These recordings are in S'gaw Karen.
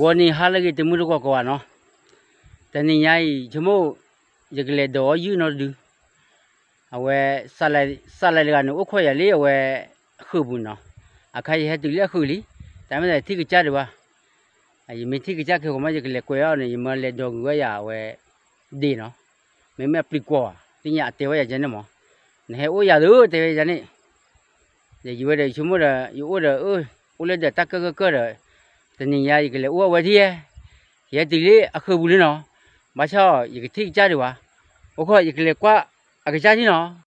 ဂီၤနံၤဟါလၢအဂ့ၤ တမုၢ်တကိးကိးဂၤနီၤ, တနံၤညါအံၤ ဆိကမိၣ် ယကလဲၤဒိးအီၣ်ယုၢ်နီတဒု, အဝဲ စးလဲတဂၤန့ၣ် အိၣ်ခိးယၤလံအဝဲ ဃုာ်ပူၤနီၤ, အခါယဟဲတုၤလၢအဃုာ်လံ, တၢ်မ့ၢ်တထံၣ်ကစၢ်ဒံးဘၣ်, ယမ့ၢ်ထံၣ်ကစၢ်ခဲကိးမး ယကလဲၤကွဲးအီၤန့ၣ် ယမၢလဲၤဒိးဂုာ်ဝဲယၤအဝဲ ဒ့ၣ်နီၤ, မ့မ့ၢ်အပျံၤကွီၤဘၣ် သ့ၣ်ညါအတဲဝဲယၤယဲန့ၣ်မး, နဟဲအိၣ်ယၤသ့ တဲဝဲယၤန့ၣ် ဒီးယဝဲဒီး ယဆိကမိၣ်ဒီး ယအိၣ်ဒီး အိၣ်လၢဒီးတၢ်ကၢၢ်ကၢၢ်ကၢၢ်ဒီး တနံၤညါယကလဲၤအိၣ်အဝဲထံၣ်, ယဟဲတုၤလၢအဃုာ်ပူၤလံနီၤ, ဘၣ်ဆၣ်ယကထံၣ်ကစၢ်ဒံးဘၣ်, အိၣ်ခိး ယကလဲၤကွၢ်အကစၢ်ထံၣ်နီၤ.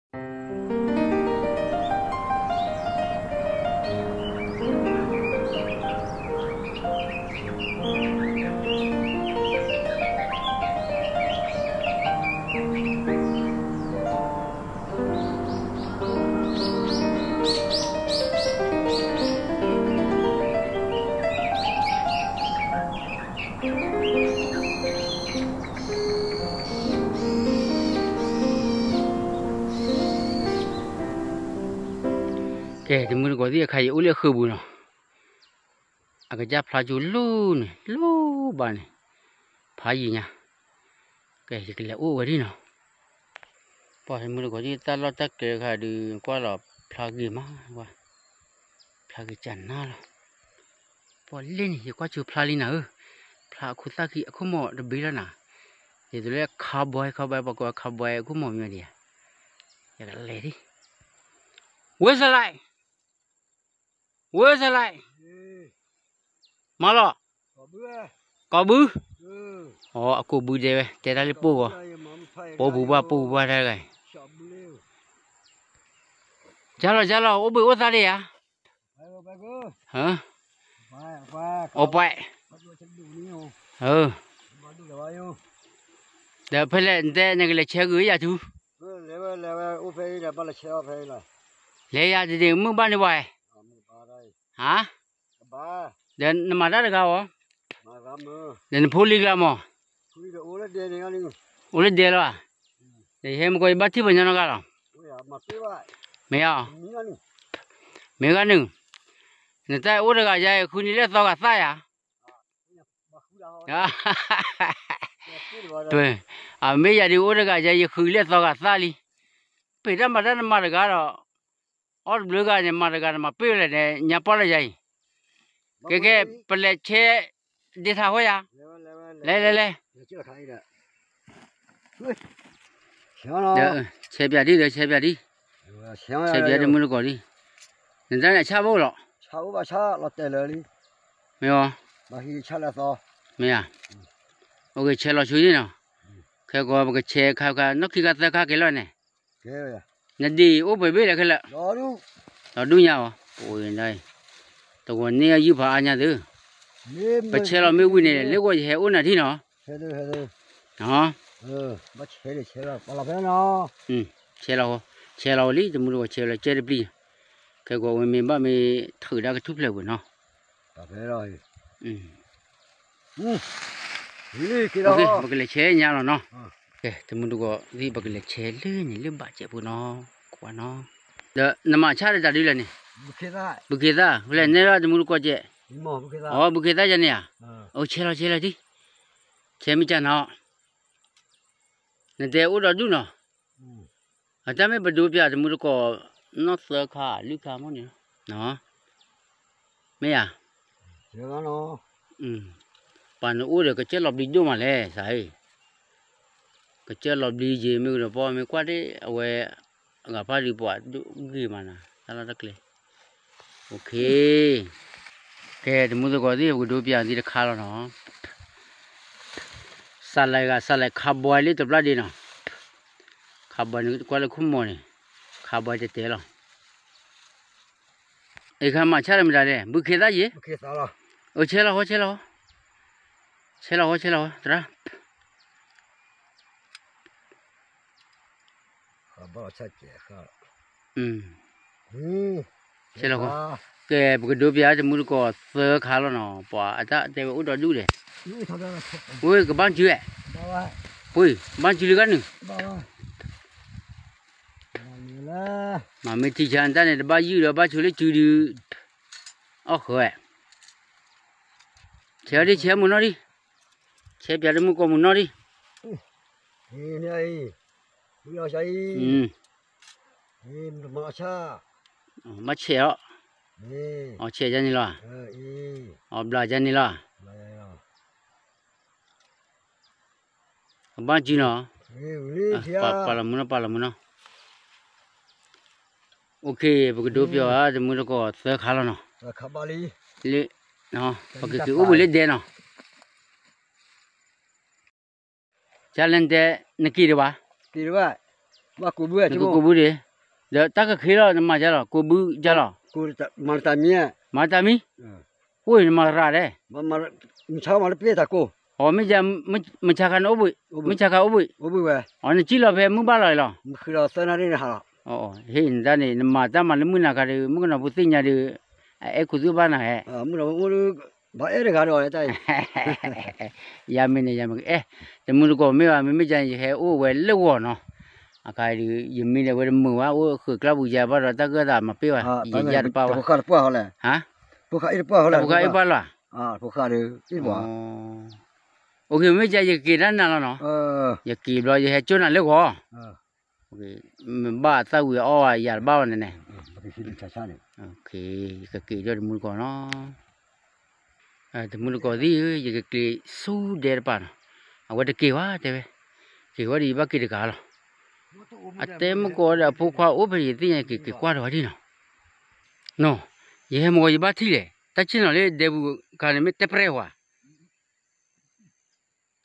ကဲ တမုၢ်တကိးသ့ၣ် အခါယအိၣ်လၢအဃုာ်ပူၤနီၤ, အကစၢ်ဖျါကၠိလိၣ်န့ၣ် လိၣ်ဘၣ်န့ၣ်, ဖးယံာ်ညါ, ကဲ ယကလဲၤအိၣ်ဝဲဒၣ်နီၤ, ပှၤတမုၢ်တကိးသ့ၣ် တၢ်လီၢ်တၢ်ကျဲတခါဒီး ကွၢ်လီၤဖျါဂ့ၤမး, ဖျါဂ့ၤကနၤလီၤ, ပှၤလ့ၣ်န့ၣ် ယကွၢ်ကၠိဖျါလံနၤဧၢ, ဖျါအခိၣ်သၣ်ခံအခိၣ်မီၢ်တဘ့ၣ်လီၤနၤ, ဒ်သိးလၢ cowboy cowboy ပှၤကိးဝဲ cowboy အခိၣ်မီၢ်မ့ၢ်ဒံးဧါ, ယကလဲၤဒံး, ဝ့ၢ်စလဲ ဝ့ၢ်စလဲ, မၤလီၤ, ကိးဘု, အကိးဘုဒဲးဝဲ တဲတၢ်လၢပိၢ်ဂီၤ, ပိာ်ပူၤဘၣ်ပိာ်ပူၤဘၣ်တၢ်တဂၤအံၤ, ကၢ်လီၤကၢ်လီၤ အိၣ်ဘှံးအိၣ်သါဒံးဧါ, အီပှဲး, ဒီးဖဲလဲၣ်နတဲနကလဲၤဆဲးဂုာ်ယၤထူ, လဲၤယၤတဒ့ၣ်မုၢ်ဘၣ်န့ၣ်ဝဲ, ဟါ, ဒီးနမၤတၢ်တဂၤအီၤ, ဒီးနဖိလံၤကျါမး, အိၣ်လၢဒဲလီၤ, ဒီးယဟဲမ့ၢ်ကီးယဘၣ်ထံၣ်ပှၤညီနီတဂၤလီၤ, မ့ၢ်ဧါ, မ့ၢ်ဂၤနုာ်, နတၢ်အိၣ်တဂၤယါအံၤ ဃုနံၤလၢသီဂၤသၣ်ယၤ အမ့ၢ်ယၤဒုးအိၣ်တဂၤယါ ယဃုလၢသီဂၤသၣ်လံ, ပ့ၤတၢ်မၤတၢ်နမၤတဂၤဒီး, အီၣ်တဘျုးဂၤန့ၣ် မၤတဂၤန့ၣ် မၤပ့ၢ်ဝဲလဲၣ်န့ၣ် ညါပီၢ်လၢယၤအံၤ, ကဲကဲ ပလဲၤဆဲးဒ့ထးဃီယၤ, လဲၤလဲၤလဲၤ ဆဲးပၠးဒံးဒီး ဆဲးပၠးဒံး, ဆဲးပၠးတမုၢ်တကိးဒံး, နတၢ်န့ၣ်ဆၣ်ဘၣ်လီၤ, မ့ၢ်အီၤ, မ့ၢ်ဧါ, အိၣ်က့ၤဆဲးလီၤဆူန့ၣ်နီၤ, ခဲကိးပကဆဲးခါခါ နီၢ်ခံခါသၢခါက့ၤလီၤန့ၣ်, နဒံၣ်အိၣ်ပှဲၤဘ့ၣ်လဲၣ်ခဲလၢာ်, လီၤဒူၣ်ညါအီၤ, ပအိၣ်ဒၣ်အံၤ, တဂီၤန့ၢ်အယုၢ်ဖးအါညါသု, ပဆဲးလီၤမ့ၢ်ဝံၤန့ၣ် လၢဂီၢ်ယဟဲအိၣ်နၤထံၣ်နီၤ, ဆဲးလီၤ, ဆဲးလီၤလံ တမုၢ်တကိးဆဲးလီၤကဲတပျံၤ, ခဲကိးဝဲမ့ၢ်ဘၣ်မ့ၢ်ထုးဒၣ်ကထူၣ်ဖျဲးပူၤနီၤ, ပကလဲၤဆဲးညါလီၤနီၤ, ကဲ တမုၢ်တကိးသ့ၣ် ပကလဲၤဆဲးလၢန့ၣ် လၢဘၣ်စဲးဖိနီၤ, ကွၢ်နီၤ, ဒီးနမၤဆါဒီးတၢ်ဒုးလဲၣ်န့ၣ်, ဘုခ့သၣ်, လဲၣ်နဲဒၣ်တမုၢ်တကိးကဲး, အီ ဘုခ့သၣ်ယၤန့ၣ်ဧါ, အိၣ်ဆဲးလီၤဆဲးလီၤဒံး, ဆဲးမ့ၢ်ကနၤအီၤ နတဲအိၣ်ဒီးဒူၣ်နီၤ, အတၢ်မ့ၢ်ပဒိးပၠးတမုၢ်တကိး နီၢ်သၢခါလွံၢ်ခါမ့ၢ်န့ၣ်, မ့ၢ်ဧါ, ပှၤနအိၣ်ဒီးကစၢၢ်လီၤဘျံးဒိၣ်မးလဲၣ် စးအံၤ, ကစၢၢ်လီၤဘျံးယံၤမ့ၢ်ကဒီးပီၢ်မ့ၢ်ကွၢ်ဒ်အဝဲ, အဂၤဖးဒုးပှၤဒိၣ်ဂ့ၤမးနၤ တၢ်လီၢ်တၢ်ကျဲ, ကဲ တမုၢ်တကိးသ့ၣ် ပကဒိးပၠးသ့တခါလီၤနီၤ, စးလဲဂၤ စးလဲခါဘွဲလၢတဘျီဒ့နီၤ, ခါဘွဲန့ၣ်ကွၢ်လၢခိၣ်မီၤန့ၣ်, ခါဘွဲတဲတဲလီၤ, အခါမၤဆါတမတၤလဲၣ် ဘုခ့သၣ်ယ့ၣ်, အိၣ်ဆဲးလီၤဃီ ဆဲးလီၤဃီ, ဆဲးလီၤဃီ ဆဲးလီၤဃီ သရၣ် ဆဲးလီၤဃီ, ကဲ ပကဒိးပၠးတမုၢ်တကိးသၢခါလီၤနီၤ, ပှၤအတၢ်တဲဝဲအိၣ်ဒီးဒူၣ်လဲၣ်, ဝ့ၢ်ကဘၣ်စုဝဲ, ပှ့ၤ ဘၣ်စုလံဂၤနုာ်, မ့မ့ၢ်ထံဆါနတၢ်န့ၣ် တဘၣ်ယုၢ်ဒီးဘၣ်ဆိလၢစုဒုး, အီၣ်ဃၢၤဝဲ, ဆဲးအီၤဒံး ဆဲးမုၢ်နီၢ်ဒံး, ဆဲးပၠးတမူတကိးမုၢ်နီၢ်ဒံး, ဘၣ်ဆဲးအီၤ, အီၤဆဲးယါန့ၣ်လီၤ, အီၤဘျးယါန့ၣ်လီၤ, အဘၣ်စုနီၤ, ပာ်လီၤမုၢ်နီၢ် ပာ်လီၤမုၢ်နီၢ်, အိၣ်ခ့ ပကဒိပၠီၤဧါ တမူတကိးသၢခါလီၤနီၤ, လၢ ပကက့ၤအိၣ်ဘှံးလၢဒဲနီၤ, ကၠါလဲၣ်တဲ နက့ၤဒံးဘၣ်, နကကိးဘုဒံး, ဒီးတၢ်ကခ့လီၤ နမၤယါလီၤ ကိးဘုယါလီၤ, မၤတၢ်မံ, အိၣ်နမၤရၤဒဲး, မဆါမၤလၢပှဲၤတၢ်ကိး, အီၤမ့ၢ်ယါ, မဆါခါနအိၣ်ဘှံး, မဆါခါအိၣ်ဘှံး, အီၤနစံၣ်လီၤဖဲမုၢ်ဘၣ်လီၤအံၤလီၤ, ဟ့ၣ်နတၢ်န့ၣ် နမၤတၢ်မၤလၢမုၢ်နၤခါဒီး မုၣ်ကနီၤဖိသ့ၣ်ညါဒီး အအဲၣ်ခူသူၣ်ဘၣ်နၤဟဲ ဘၣ်အဲၣ်တဂၤဒီးတၢ်အံၤ, ယမ့ၢ်န့ၣ် ယမ့ၢ်အဲၣ်, တမူတကိးမ့ၢ်ဘၣ် မ့မ့ၢ်ယၤ ယဟဲအိၣ်ဝဲလၢဂီၤနီၤ, အခါဒီး ယမ့ၢ်န့ၣ်ဝဲတမုာ်ဘၣ် အိၣ်ဃုာ်ကျါပူၤယၤဘၣ်ဒီး တၢ်ကၢၣ်သးမၤပ့ၢ်ဘၣ် ယယါတပၢ်ဘၣ်, ဖိဃၢ်တပှၢ်ဟီလဲၣ်, ဖိဃၢ်အ့ၣ်တပှၢ်ဟီလဲၣ်, ဖိဃၢ်အ့ၣ်တပှၢ်လီၤ, ဖိဃၢ်ဒီး အိၣ်ခ့ မ့ၢ်ယၤ ယကက့ၤတၢ်နၤလီၤနီၤ, ယက့ၤဘျီ ယဟဲကၠိနၤလၢဂီၤ မ့ၢ်ဘၣ်သၣ်ဝံၤအီၣ်ဝဲယၤတဘၣ်ဘၣ်န့ၣ်န့ၣ်, ယကက့ၤဒီးတမူတကိးနီၤ, တမူတကိးသ့ၣ်ဧၢ ယကက့ၤဆူဒဲတပၤနီၤ, အဝဲတက့ၤဝဲတဲဝဲ, က့ၤဝဲဒီးယဘၣ်က့ၤတဂၤလီၤ, အတဲမုၢ်ကီးဒီးအဖိခွါအိၣ်ဖဲန့ၣ် ယသ့ၣ်ညါ ယက့ၤကွၢ်ဒီးဝဲဒၣ်နီၤ, နီၤ, ယဟဲမုၢ်ကီး ယဘၣ်ထံၣ်လဲၣ် တၢ်ဆ့ၣ်နီၤလၢဒဲပူၤခါန့ၣ် မ့ၢ်တဲပရဲၢ်ဝဲ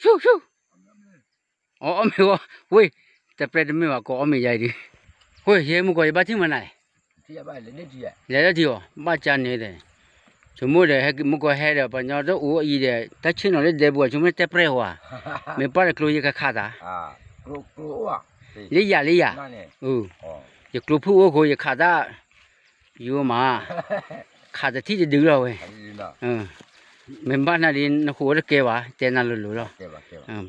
ဆူၣ်ဆူၣ်, အီၣ်မ့ၤဝဲ, ဝ့ၢ်, တပရဲၢ်တမ့ၢ်ဘၣ် ကိးအီၣ်မ့ၤယါအံၤဒုး, ဝ့ၢ် ယဟဲမုၢ်ကီး ယဘၣ်ထံၣ်မနုၤလဲၣ်, လဲၤလၢထံအီၤ ဘၣ်ကၠါန့ၣ်, ဆိကမိၣ်ဒီး ဟဲမုၢ်ကီးဟဲဒီး ပှၤကညီတအိၣ်အံၤဒီး တၢ်ဆ့ၣ်နီၤလၢဒဲပူၤ ဆိကမိၣ်တဲပရဲၢ်ဝဲ, မ့ၢ်ပၢ်တကျိၤ ယကခးတၢ်, လၢယၤလၢယၤ, ယကျိၤဖုၣ်အိၣ်ဃိ ယခးတၢ် ယိမး, ခးတထံၣ်တဒုလီၤဝဲ, မ့ၢ်ဘၣ်နၤဒ် နဃိးတကဲဘၣ် တဲနၤလိၤလိၤလီၤ,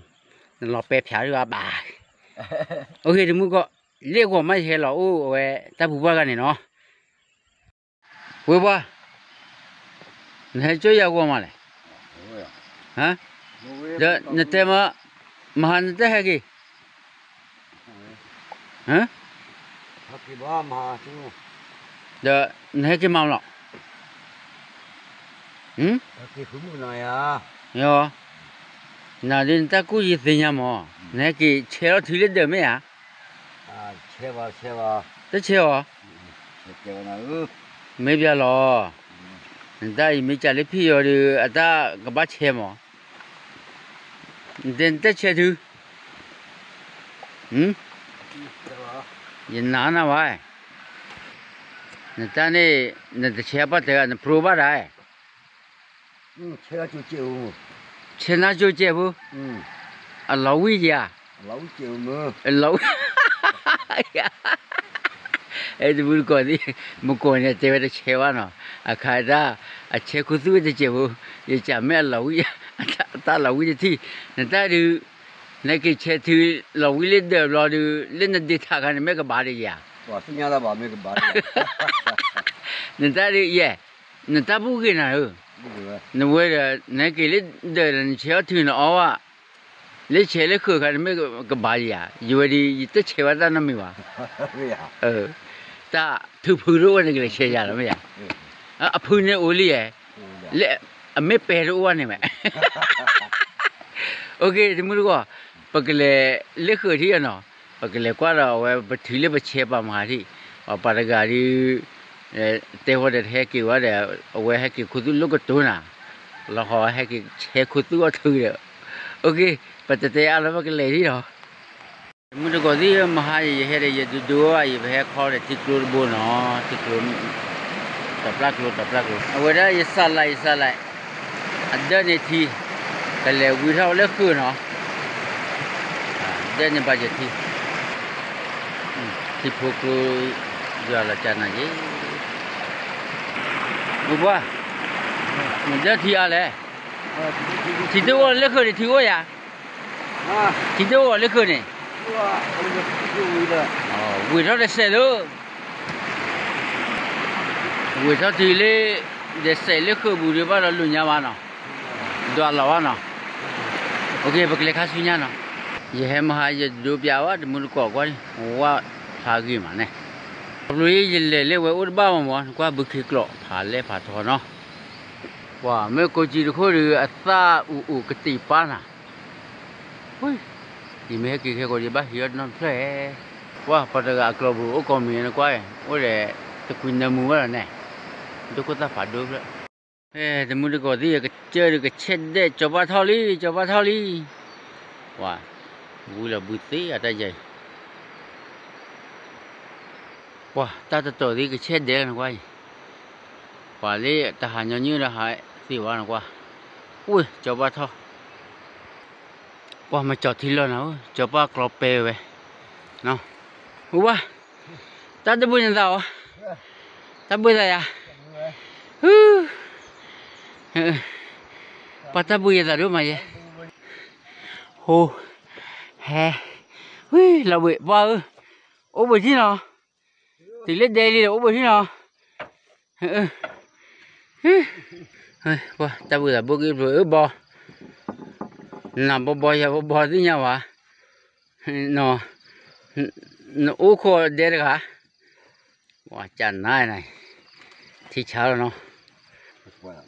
နလီၤပဲဖျါဒ်ဘၣ်ဘၣ်, အိၣ်ခ့ တမူတကိး, လၢဂီၤမး ယဟဲလီၤအိၣ်ဝဲ တၢ်ပူၤပှၢ်ဂၤန့ၣ်နီၤ, ဝ့ၢ်ပှၢ်, နဟဲကၠိယၤဂီၤမးလဲၣ်, ဒီးနတဲမး, မဟါနတဟဲက့ၤ ဒီးနဟဲက့ၤမၤမလီၤ, နၤဒ်နတၢ်ကူၣ်ယသ့ၣ်ညါမး, နဟဲက့ၤဆဲးလီၤထံလၢဒၢးမ့ၢ်ဧါ, တဆဲးအီၤ, မ့ၢ်ဘၣ်လီၤ, နတၢ်အံၤမ့ၢ်ကးလၢဖံးအီၤဒီး အတၢ်ကဘၣ်ဆဲးမး, နတဲနတဆဲးထု ယနာ်နၤဘၣ်, နတၢ်န့ၣ် နတဆဲးဘၣ်တဲဂၤ နပြိဘၣ်ဒၣ်, ဆဲးနါကၠိကဲးဖိ, အလီၤဝံၣ်ယၤ, အလီၤဝံၣ်, အဲၣ်တမူတကိးသ့ၣ်, မုၢ်ကီးန့ၣ် တဲဝဲတဆဲးဘၣ်နီၤ, အခါဒၣ်, အဆဲးခူသူၣ်ဝဲတစဲးဖိ, ယကးမ့ၢ်အလီၤဝံၣ်, အတၢ်လီၤဝံၣ်တထံၣ်, နတၢ်ဒုး, နက့ၤဆဲးထုလီၤဝံၣ်လၢဒၢးဘျီဒုး လၢနဒ့ထးခါန့ၣ် မ့ၢ်ကဘၣ်ဒီးယၤ, နတၢ်ဒုးယဲ, နတၢ်ဘူၣ်ဂ့ၤနၤဧၢ, နဝဲဒီး နက့ၤလၢဒၢးဒီး နဆဲးအီၣ်ထုးနအီၣ်ဘၣ်, လၢဆဲးလၢဃုာ်ခါန့ၣ် မ့ၢ်ကဘၣ်ယၤ, ယဝဲဒ် ယတဆဲးဘၣ်တၢ်နီတမံၤဘၣ်, တၢ်ထုးဖုတအိၣ်န့ၣ် ကလဲၤဆဲးယၤလီၤမ့ၢ်ဧါ, အဖုန့ၣ်အိၣ်လံဧါ, လၢအမ့ၢ်ပဲတအိၣ်ဘၣ်န့ၣ်မ့ၢ် အိၣ်ခ့ တမူတကိး, ပကလဲၤလၢဃုာ်ထံၣ်နီၤ, ပကလဲၤကွၢ်ဒီးအဝဲ ပထုးလၢပဆဲးပာ်မၤထံၣ်, ပှၤတဂၤဒုး, တဲဃီဒီးတဟဲက့ၤဝဲဒီး, အဝဲဟဲက့ၤခူသူၣ်လိၣ်ကတိၤနၤ, လီၤဃီဟဲက့ၤဆဲးခူသူၣ်အီၣ်ထုးဒီး, အိၣ်ခ့, ပတတဲအါလၢပကလဲၤထံၣ်လီၤ. တမူတကိးသ့ၣ်ဧၢ မဟါယဟဲဒီးယဒိဒိဘၣ် ယပဟဲခီဒီးထံကျိတဘိနီၤ, ထံကျိ, တပျၢ်ကျိ တပျၢ်ကျိ, အဝဲဒၣ်ယစးလၢ် ယစးလၢ်, အဒၢးန့ၢ်ထံ, ကလဲၤဝံထီၣ်ဝဲလၢဃုာ်နီၤ, ဒၢးန့ၢ်ဘၣ်ယထံ, ထံဖိကျိ, ယွၤလီၤကနၤယ့ၣ်, မုၢ်ပှၢ်, နဒၢးထံအါလဲၣ်, ထံတအိၣ်လၢဃုာ်န့ၣ် ထံအိၣ်ယၤ ထံတအိၣ်လၢဃုာ်န့ၣ်, ဝံၤထီၣ်တစဲးလၢ, ဝံၤထီၣ်တုၤလၢ, တစဲးလၢဃုာ်ပူၤဒံးဘၣ်ဒီးလိာ်ညါဘၣ်နီၤ, ယွၤလီၤဘၣ်နီၤ, အိၣ်က့ၤ ပကလဲၤခါဆူညါနီၤ, ယဟဲမဟါယဒိပျးဝဲတမုၢ်တကိးကွၢ်န့ၣ် ဝၣ်ဖျါဂ့ၤမးန့ၣ်, ခီဖျိယလဲၤလၢဝဲအိၣ်တဘၣ်မးမး နကွၢ်ဘုခ့ကျိးဖးလဲၢ်ဖးထီနီၤ, ပှၤမ့ၢ်ကိးကံတခိၣ်ဒီးအသၣ်အူအူကတံာ်ပၢ်နၤ ယမ့ၢ်ဟဲက့ၤခဲကိးယဘၣ်ဟံးအီၣ်တနီတဖျၢၣ်ဧါ, ပှၤပှၤတဂၤအကျိာ်ပူၤအိၣ်ကိးမံၤနကွၢ်, အိၣ်ဒီးတကွံနၢမူဝဲလီၤန့ၣ်, ဒိခိၣ်သၣ်ဖးဒိၣ်ဖျၢၣ်, တမုၢ်တကိးသ့ၣ်ကစၢၢ်ဒီးကဆဲးဒဲး ကၠီၤပၢ်ထီၣ်လံ ကၠီၤပၢ်ထီၣ်လံ, ပှၤ, ဝံလီၤဘုသ့အတၢ်ယၤအံၤ ပှၤတၢ်တတီၤသ့ၣ်ကဆဲးဒဲးလီၤနကွၢ်အံၤ, ပှၤလၢတဟးညီနုၢ်ဒီးဟးသ့ဝဲနကွၢ်, အိၣ် ကၠီၤပၢ်ထီၣ်, ပှၤမၤကၠီၤထံလီၤနၤဧၢ, ကၠီၤပၢ်ကျီၤပဲဝဲ, ဝါ, တၢ်တဘှံးနသးအီၤ, တၢ်ဘှံးသးယၤ, ပှၤတၢ်ဘှံးယသးဒိၣ်မးယဲ, ဟိ, ဟဲ, ဝံလီၤဘှံးပှၢ်ဧၢ, အိၣ်ဘှံးထံနီၤ, တုၤလၢဒဲလံဒီးအိၣ်ဘှံးထံနီၤ, ပှၤတၢ်ဘှံးသးဘိၣ်က့ၤဖျိအၢဘီ, နၤဘီဘီယၤဘီဘီသ့ၣ်ညါဝဲ, နအိၣ်ခိးဒဲတဂၤ, ပှၤကနါ, ထံဆါလီၤနီၤ,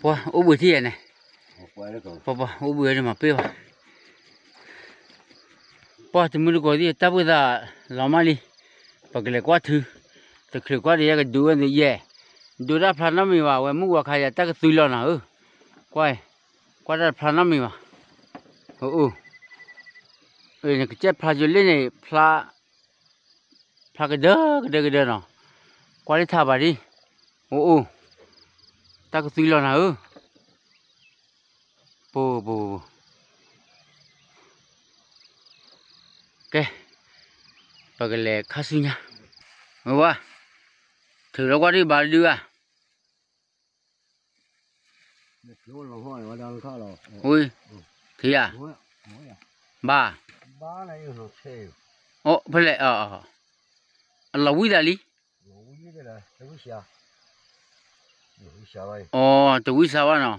ပှၤအိၣ်ဘှံးထံယဲန့ၣ်, ပှၤပှၤအိၣ်ဘှံးဝဲဒၣ်မၤပ့ၢ်ဘၣ် ပှၤတမုၢ်တကိးသ့ၣ် တၢ်ဘှံးသးလီၤမးလံ, ပကလဲၤကွၢ်ထု, တချုးကွၢ်ဒီးယဲကဒိဝဲန့ၣ်ယဲ, ဒိတၢ်ဖျါနီတမံၤဘၣ်, ဝဲမုၢ်ဝၤခါယၤတၢ်ကသွံလီၤနၤဧၢ, ကွၢ်, ကွၢ်တၢ်တဖျါနီတမံၤဘၣ်, အိၣ်, နကစဲးဖျါယိလ့ၣ်န့ၣ်, ဖျါကဒၢကဒၢကဒၢနီၤ, ကွၢ်လၢထးဘၣ်ဒံ, အိၣ်အိၣ်, တၢ်ကသွံလီၤနၤဧၢ ပူၤပူၤ, ကဲ, ပကလဲၤခါဆူညါ, ဝါ, ထုးလီၤကွၢ်ဒံးဘၣ်တဒုဧါ, ဝံ, ထံဧါ, ဘၣ်, အိၣ်ဖဲလဲၣ်, အလီၤဝံသးလံ အိ, တဝံစးဘၣ်နီ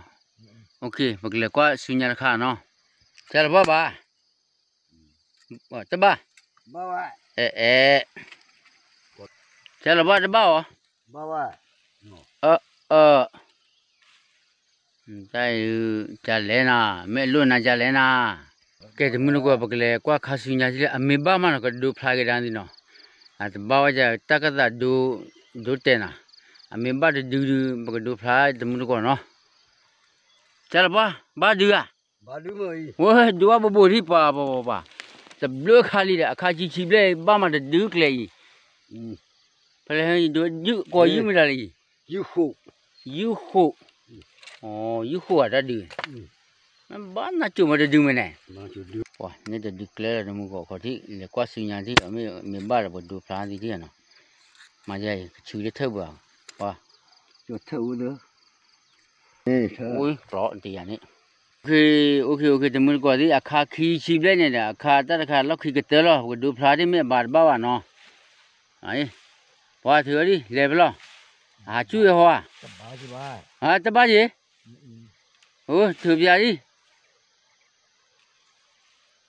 ၤ, ပကလဲၤကွၢ်ဆူညါတခါနီၤ, ကလီၤဘၣ်ဘၣ်, တဘၣ်, အဲ, အဲ, ကလီၤဘၣ်တဘၣ်အီၤ, တၢ်အံၤ, ကလဲၤနၤ, မ့ၢ်အလိၣ်နၤကလဲၤနၤ, ကဲတမုၢ်တကိး ပကလဲၤကွၢ်ခါဆူညါထံၣ်လၢ အမ့ၢ်ဘၣ်မးနီၤ ကဒိဖျါက့ၤဒၣ်န့ၣ်နီၤ, အတဘၣ်ဝဲဒၣ်တၢ်ကသးဒိ, ဒိတဲာ်နၤ, အမ့ၢ်ဘၣ်တဒုဒု ပကဒိဖျါတမုၢ်တကိးနီၤ, ကလီၤဘၣ်, ဘၣ်ဒုဧါ ဝဲဒိဘၣ်ဘိးဘိးထံၣ်ပှၤပှၤပှၤပှၤ, တဘျုးခါလံဒီး အခါဆံဆံဘျဲၣ် ဘၣ်မးတဒုကျဲအံၤ, ဖဲလဲၣ်, ကိးယုၢ်မ့ၢ်တၢ်လၢယံၤ, ယုၢ်ဃိး, ယုၢ်ဃိး, ယုၢ်ဃိးအတၢ်ဒုး, ဘၣ်နၢ်ကိၤမးတဒုမ့ၢ်န့ၣ်, ပှၤန့ၣ်တဒုကျဲလီၤ တမုၢ်တကိးခီၣ်ထံး လဲၤကွၢ်ဆူညါထံၣ် မ့ၢ်ဘၣ်ဒီးပဒိဖျါသံထံၣ်နီၤ, မၤယၤအံၤ ကဆူးလၢထၢၣ်ပှၤ, ပှၤ အိၣ်ကျီးတယၤန့ၣ်, အိၣ်ခ့ အိၣ်ခ့ အိၣ်ခ့ တမုၢ်တကိးသ့ၣ် အခါခံဆံဘျဲၣ်န့ၣ်ဒီး အခါတၢ်တခါလီၢ်ခံကတၢၢ်လီၤ ပကဒိဖျါထံၣ်မ့ၢ်အဘၣ်တဘၣ်ဘၣ်နီၤ, ပှၤထုးအီၤဒ် လဲၤဖဲလီၤ, အဟးဆူၣ်ဝဲဟီဧါ, တဘၣ်ယ့ၤ, အိၣ်ထုးပၠး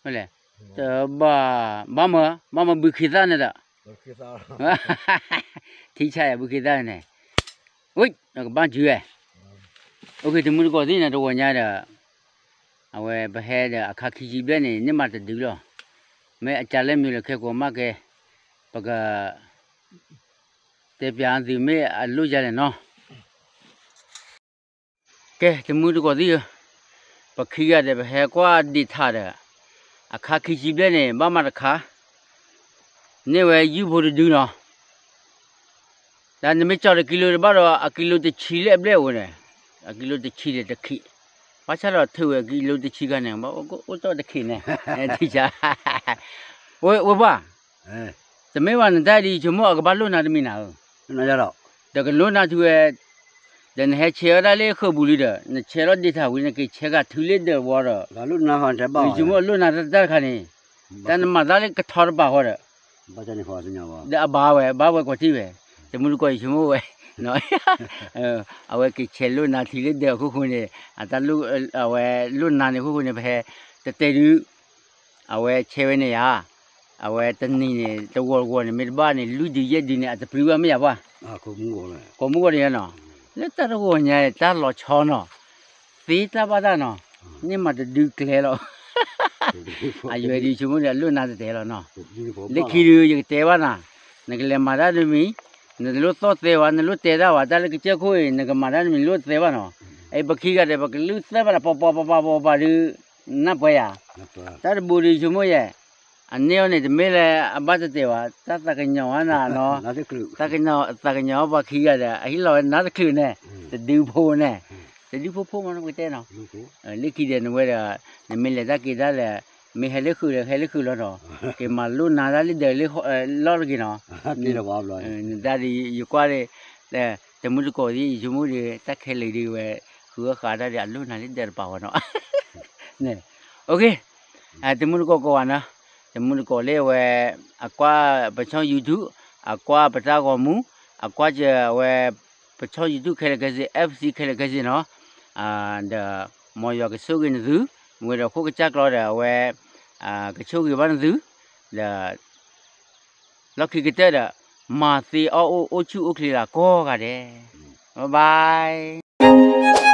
ဒ် လဲၣ်, တဘၣ်, ဘၣ်မၢ, ဘၣ်မၢဘုခ့သၣ်န့ၣ်ဒီး, ထံဆါယၤဘုခ့သၣ်န့ၣ်, အိၣ်ကဘၣ်စုဝဲ, အိၣ်ခ့ တမုၢ်တကိးသ့ၣ်န့ၣ် တဂီၤညါဒီး, အဝဲပဟဲဒီးအခါခံဆံဘျဲၣ်န့ၣ် န့ၢ်မးတဒုလီၤ, မ့ၢ်အကၢ်လဲၣ်မ့ၢ်လၢခဲကိးမးကဲ, ပက တဲပၠးသုမ့ၢ်အလိၣ်ယါလဲၣ်နီၤ ကဲ တမုၢ်တကိးသ့ၣ်ဧၢ, ပခံဂၤဒီးပဟဲကွၢ်ဒ့ၣ်ထးဒီး, အခါခံဆံဘျဲၣ်န့ၣ် ဘၣ်မးတခါ, န့ၢ်ဝဲယုၢ်ဖိတဒုနီၤ, တၢ်နမ့ၢ်ကၠီၤတကံလိတဘၣ်ဒီး အကံလိတဆံလၢအဘျဲၣ်အိၣ်န့ၣ်, အကံလိတဆံဒီးတခံး, ဘၣ်ဆၣ်ဒီးထုးဝဲကံလိတဆံခါန့ၣ် အိၣ်တ့ၢ်တခံးန့ၣ်, ထံဆါ, ဝဲပှၢ် တမ့ၢ်ဘၣ်နတၢ်ဒ်ယဆိကမိၣ်အကဘၣ်လိၣ်နၤတမံၤနၤဧၢ, တကလိၣ်နၤထူဝဲ, ဒီးနဟဲဆဲးဝဲဒၣ်လၢဃၢၤပူၤလံဒီး နဆဲးလီၤဒ့ၣ်ထးဝံၤ နက့ၤဆဲးဂၤထုလၢဒၢးဝီဒီး, ယဆိကမိၣ်အလိၣ်နၤတၢ်တခါန့ၣ်, တၢ်နမၤသးလၢကထီတပၤဃီဒီး, ဒီးအဘၣ်ဝဲ ဘၣ်ဝဲကွၢ်ထံၣ်ဝဲ, တမုၢ်တကိးယဆိကမိၣ်ဝဲ အဝဲက့ၤဆဲးလိၣ်နၤထံလၢဒၢးအခိၣ်ဃိန့ၣ်, အတၢ်လိၣ်, အဝဲလိၣ်နၤန့ၣ်အခိၣ်ဃိန့ၣ် ပဟဲတတဲဒုး, အဝဲဆဲးဝဲန့ၣ်ယၤ, အဝဲတနံၤန့ၣ် တဂီၤတဂီၤန့ၣ် မ့ၢ်တဘၣ်န့ၣ် လွံၢ်ဒုးယဲၢ်ဒုးန့ၣ် အတပျံၤဘၣ်မ့ၢ်ယၤပှၢ်, ကိးမုၢ်ဂီၤန့ၣ်ယါနီၤ, လၢတၢ်တဂီၤညါတၢ်လီၤဆီနီၤ, သ့တၢ်ဘၣ်တၢ်နီၤ, န့ၢ်မၤတဒုကျဲလီၤ အယွဲဒုးဆိကမိၣ်ဒီး အလိၣ်နၤတတဲလီၤနီၤ, လၢခံဒုး ယကတဲဘၣ်နၤ, နကလဲၤမၤတၢ်တမံၤ, နတလိၣ်သီၣ်သဲဘၣ်, နလိၣ်တဲတၢ်ဘၣ်, တၢ်လၢကစၢၢ်ခိၣ်အံၤ နကမၤတၢ်တမံၤ နလိၣ်သဲဘၣ်နီၤ, အပခံဂၤဒီး ပကလုၢ်သၢဘၣ်လၢ ပှၤပှၤပှၤပှၤပှၤပှၤဒုး, နၢ်ပှဲၤယၤ, တၢ်တဘိဒုးဆိကမိၣ်ယဲ, အန့ၣ်အီၤန့ၣ် တမ့ၢ်လၢအဘၣ်တတဲဘၣ်, တၢ်သးကညီၤဝဲနၤနီၤ, တၢ်သးကညီၤပှၤခံဂၤဒီး အဟ့ၣ်လီၤဝဲနၤတချုးန့ၣ်, တဒုဖိန့ၣ်, တဒုဖိဖိမးနီၤ ပကတဲနီၤ, လၢခံဒီးနဝဲဒီး, နမ့ၢ်လဲၤတၢ်က့ၤတၢ်လဲၣ်, မ့ၢ်ဟဲလၢဃုာ်ဒီး ဟဲလၢဃုာ်လီၤနီၤ, က့ၤမၤလိၣ်နၤတၢ်လၢဒၢးလၢလီၢ်တဂ့ၤနီၤ, နဒါဒီးယကွၢ်ဒီး, တမုၢ်တကိးသ့ၣ် ယဆိကမိၣ်ဒီး တၢ်ခဲလၢာ်ဒုးဝဲ, ဃုအီၣ်ဃာ်တၢ်ဒီး အလိၣ်နၤလၢဒၢးတပၤဝဲနီၤ, တမုၢ်တကိးကိးဂၤနီၤ, တမုၢ်တကိးလၢအဝဲ, အကွၢ်ပဆီ YouTube, အကွၢ်ပတၢ်ဂီၤမူ, အကွၢ်စၢၤအဝဲ, ပဆီ YouTube ခဲလၢာ်ခဲဆ့ FC ခဲလၢာ်ခဲဆ့နီၤ, ဒီး, မ်ယွၤကဆိၣ်ဂ့ၤနသု, မ့ၢ်ဒီးခိၣ်ကစၢ်ကျီဒီးအဝဲ, ကဆိၣ်ဂ့ၤဘၣ်နသု, ဒီး, လီၢ်ခံကတၢၢ်ဒီး, မၤသ့အီၣ်အိၣ်အိၣ်ဆူၣ်အိၣ်ချ့လၢကိးဂၤဒဲး, bye bye.